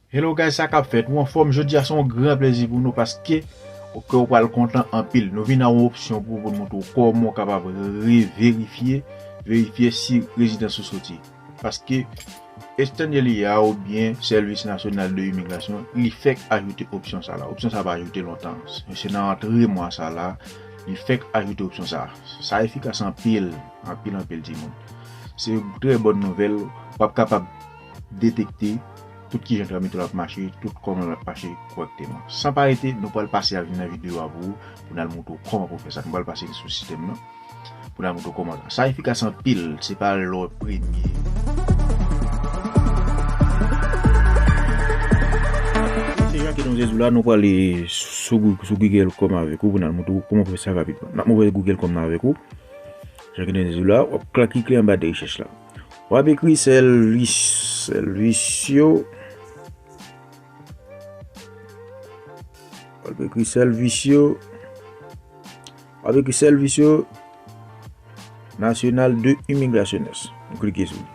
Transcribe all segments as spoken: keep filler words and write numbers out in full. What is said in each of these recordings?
Hello guys, sa k ap fèt? Ou anfòm? Jodi a se yon gran plezi pou nou paske ke w pral kontan anpil. Nou vin ak yon opsyon pou, pou nou montre w kòman w kapab reverifye, verifye si rezidans ou soti. Paske Estanyelia oubyen Sèvis Nasyonal de Imigrasyon, li fèk ajoute opsyon sa la. Opsyon sa pa ajoute lontan. Se nan rantre mwa sa la, li fèk ajoute opsyon sa. Sa efikas anpil, anpil, anpil, timoun. Se yon trè bòn nouvèl. W ap kapab detekte tout kijan tramite w ap mache, tout kòman l ap mache kòrèkteman. San pa rete, nou pral pase avè nan videyo a pou, pou n al montre w kòman pou fè sa. Nou pral pase sou sistèm nan pou n al montre w kòman sa. Sa efikas anpil, se pa lè w premye. Se Jacques Edon Zezou la, nou prale sou, sou Google Chrome avèk ou pou n al montre w kòman pou fè sa rapidman. N ap ouvè Google Chrome nan avèk ou. Jacques Edon Zezou la, w ap klike anba de rechèch la. W ap ekri sèvis, sèvisyo. W ap ekri sèvisyo. W ap ekri sèvisyo nasyonal de imigrasyonès. Nou klike sou li.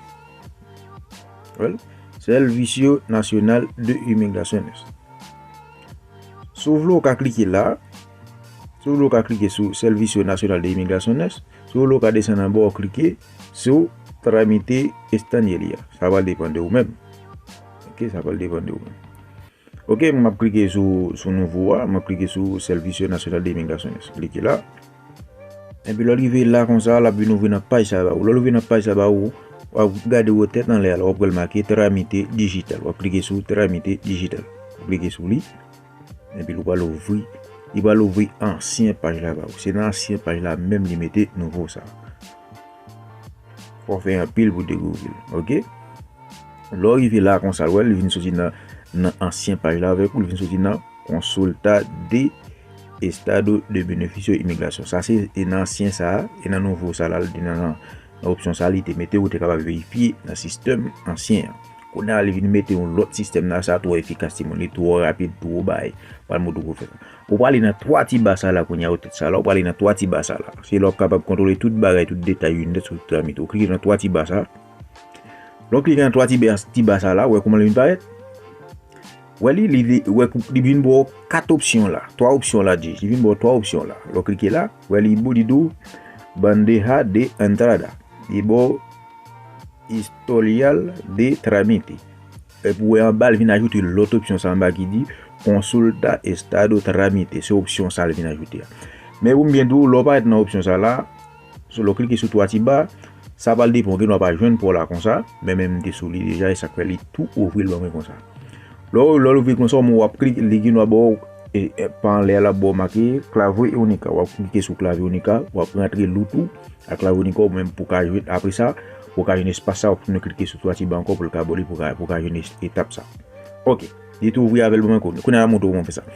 Well, sèvisyo nasyonal de imigrasyonès. Si w vle, w ka klike la. Si w vle, w ka klike sou Servicio Nacional de Imigraciones. Si w vle, w ka desann anba, w klike sou Tramite Estanyelia. Sa va depann de ou menm. Ok, sa va depann de ou menm. Ok, m ap klike sou, sou nouvo a. M ap klike sou Servicio Nacional de Imigraciones. Klike la. Epi lè w rive la konsa, l ap vin ouvri nan paj sa ba ou. Lè l ouvri nan paj sa ba ou, w ap gade wotè tèt anlè a la, w ap wè l make Tramite Digital. W ap klike sou Tramite Digital. W ap klike sou li. Epi li pral ouvri, li pral ouvri ansyen paj la ba ou. Se nan ansyen paj la menm li mete nouvo sa. Fò w fè anpil pou dekouvri l, ok? Lè w rive la konsa, w wè, li vin soti nan, nan ansyen paj la avèk ou, li vin soti nan Consulta de Estado de Beneficio Imigración. Sa se, e nan ansyen sa, e nan nouvo sa la, li te nan, nan, nan opsyon sa, li te mete ou te kapab verifye nan sistèm ansyen an. Kounye a, li vin mete yon lòt sistèm nan, sa twò efikas, timoun. Li twò rapid, twò bay. Pral montre w pou fè sa. Ou prale nan twa ti ba sa la, kounye a, otèt sa la, ou prale nan twa ti ba sa la. Se la w ap kapab kontwole tout bagay, tout detay yo nèt sou tramite. Ou klike nan twa ti ba sa. Lè w klike nan twa ti ba, ti ba sa la, ou wè kòman li vin parèt? Wè li, li, li, wè kou-, li vin ba w kat opsyon la, twa opsyon la, di. Li vin ba w twa opsyon la. Lè w klike la, wè li, li di w bandeja de entrada. Li ba w historial de trámite. Epi w wè anba, l vin ajoute lòt opsyon sa anba ki di Consulta Estado Trámite. Se opsyon sa l vin ajoute a. Men pou m byen di w, lè w parèt nan opsyon sa la, sou, lè w klike sou twa ti ba, sa pral depann, gen dwa pa jwenn pa w la konsa, men, men m te sou li deja, e sa k fè li tou ouvri l ban mwen konsa. Lè w, lè w ouvri konsa, w ap klike, li gen dwa ba w, e, e, pa anlè a, l ap ba w make Clave Única. W ap klike sou Clave Única, w ap rantre lout ou, ak Clave Única ou menm pou ka jwenn, apre sa, pou ka jwenn espas sa, w ap tounen klike sou twa ti ba ankò pou l ka ba w li pou ka, pou ka jwenn es-, etap sa. Ok, li tou ouvri avè l ban mwen kounye a. Kounye a, m ap montre w kòman fè sa.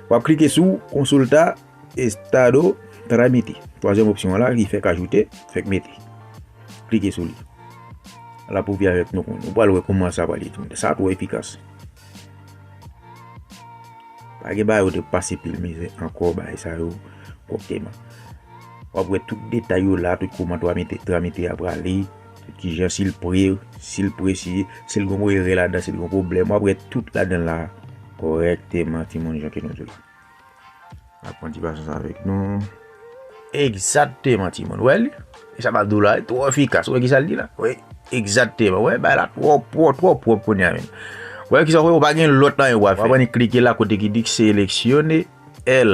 W ap klike sou Consulta Estado Trámite. Twazyèm opsyon an la, ki fèk ajoute, fèk mete. Klike sou li. L ap ouvri avèk nou kounye a. Ou pral wè kòman sa pral ye. Sa twò efikas. Pa gen bagay yo te pase pil mizè ankò, bagay sa yo, kòkteman. W ap wè tout detay yo la, tout kòman tramite, tramite a prale, tout kijan, si l pre, si l pre, si, si l gon erè ladan, si l gon pwoblèm, w ap wè tout ladan la kòrèkteman, timoun, jan ke nou di la. N ap pran ti pasyans avèk nou. Egzakteman, timoun. Wè li? E sa m ap di w la, li twò efikas. Wè kisa l di la? Wi, egzakteman. Wè, bagay la twò pwòp, twò pwòp kounye a menm. Wè kisa w fè? Ou pa gen lòt anyen w a fè. W ap annik klike la kote ki di seleksione el,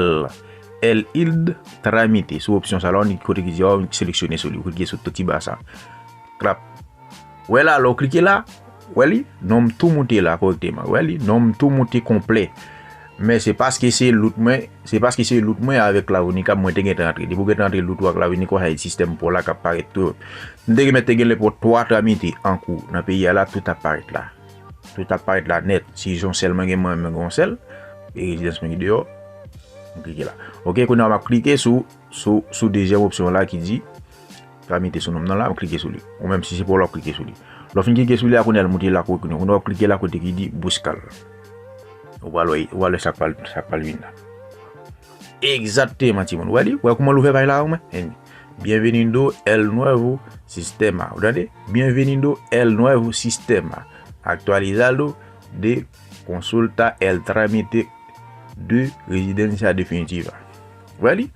el I D tramite. Sou opsyon sa la, w annik kote ki di, w seleksyone sou li. Ou klike sou ti ba sa. Klap. Wè la, lè w klike la, wè li, non m tou moute la kòrèkteman. Wè li, non m tou moute konplè. Men se paske se lout mwen, se paske se lout mwen avèk Clave Única mwen te gentan antre. Depi w gentan antre lout ou ak Clave Única, sa se sistèm pa w la k ap parèt tou. M te gen, mèt te gen lè pou twa tramite an kou nan peyi a la, tout ap parèt la. Tout ap parèt la nèt. Si se yon sèl mwen gen, mwen menm gen yon sèl, e rezidans mwen ki deyò, m klike la. Ok, kounye a m ap klike sou, sou, sou dezyèm opsyon la ki di, tramite sou non m nan la, m klike sou li. Ou menm si se pa w la, w ap klike sou li. Lè w fin klike sou li a, kounye a l moute la kote, kounye a w ap klike la kote ki di buscar. Ou pral wè, ou pral wè sa k pral, sa k pral vin la. Egzakteman, timoun. Ou wè li? Ou wè kòman l ouvè paj la, ou menm? Bienvenido el nuevo sistema. Ou tande? Bienvenido el nuevo sistema. Actualizado de consulta el trámite de residencia definitiva. Wè li?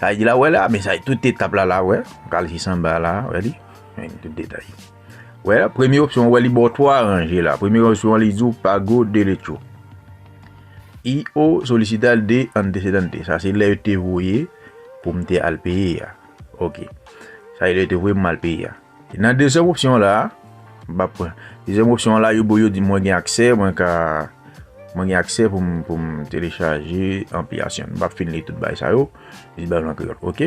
Sa vle di la, wè la, men sa, tout etap la, la, wè. Kal sis anba la, wè li? Men tout detay. Wè la, premye opsyon, wè li ba w twa ranje la. Premye opsyon, li di w pago derecho. Y o solicitar de antecedente. Sa se lè yo te voye pou m te al peye a. Ok. Sa se lè yo te voye m al peye a. Nan dezyèm opsyon la, m ap pran. Dezyèm opsyon la, yo, yo di mwen gen aksè, mwen ka, mwen gen aksè pou m, pou m telechaje anpiyasyon. M ap fin li tout bagay sa yo. Li di bagay an kreyòl, ok.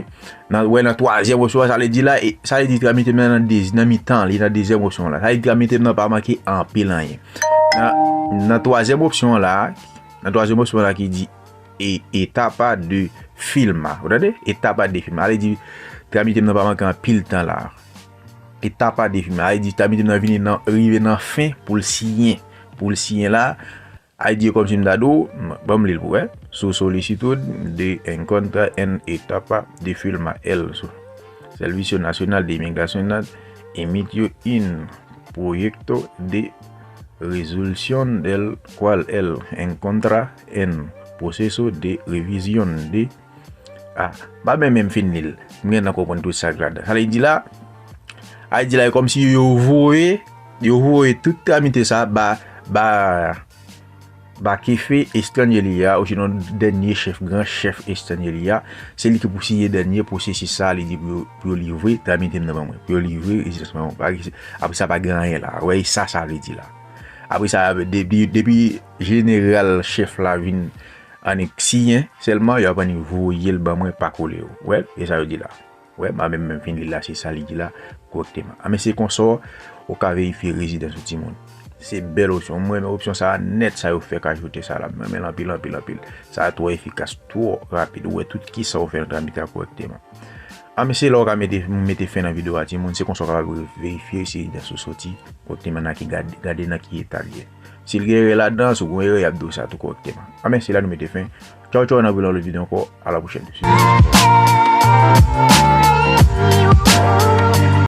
Nan, wè nan twazyèm opsyon, sa vle di la, e, sa vle di tramite m nan, nan de, nan mitan, li nan dezyèm opsyon la. Sa vle di tramite m nan pa manke anpil anyen. Nan, nan twazyèm opsyon la, nan twazyèm opsyon la ki di e, etapa de firma. Ou tande? Etapa de firma. Sa vle di tramite m nan pa manke anpil tan la. Etapa de firma. Sa vle di tramite m nan vini nan, rive nan fen pou l siyen. Pou l siyen la, sa vle di kòmsi m ta di w, m, ban m li l pou wè. Su solicitud de encuentra en etapa de firma. El su Servicio Nacional de Inmigración emitió un proyecto de resolución del cual el encuentra en proceso de revisión de. Ah, m pa menm menm fin li l. M gentan konprann tout sa k ladan. Sa vle di la, sa vle di la, e kòmsi yo voye, yo voye tout tramite sa ba, ba, ba kefe estranjeria, osinon dènye chèf, gran chèf estranjeria. Se li ki pou siyen dènye pwosesis sa, li di pou yo, pou yo livre tramite m nan ban mwen. Pou yo livre rezidans mwen. Apre sa, pa gen anyen la. Wè, e sa, sa vle di la. Apre sa, depi, depi jeneral chèf la vin annik siyen sèlman, yo ap annik voye l ban mwen pa kole yo. Wè, e sa yo di la. Wè, m a menm, menm fin li la, se sa li di la, kòrèkteman. A, men se konsa w ka verifye rezidans ou timoun. Se bèl opsyon. Mwen, men opsyon sa a nèt, sa yo fèk ajoute sa la. Mwen, men anpil, anpil, anpil. Sa a twò efikas, twò rapid. Ou wè tout kisa w fè nan tramite a kòrèkteman. A, men se la w ka mete, mete fen nan videyo a, timoun. Se konsa w kapab verifye si rezidans ou soti kòrèkteman nan ki gade, gade nan ki eta l ye. Si l gen erè ladan, si w gen erè, y ap di w sa tou kòrèkteman. A, men se la nou mete fen. Tchaw, tchaw, n ap wè nan lòt videyo ankò. A la pwochèn.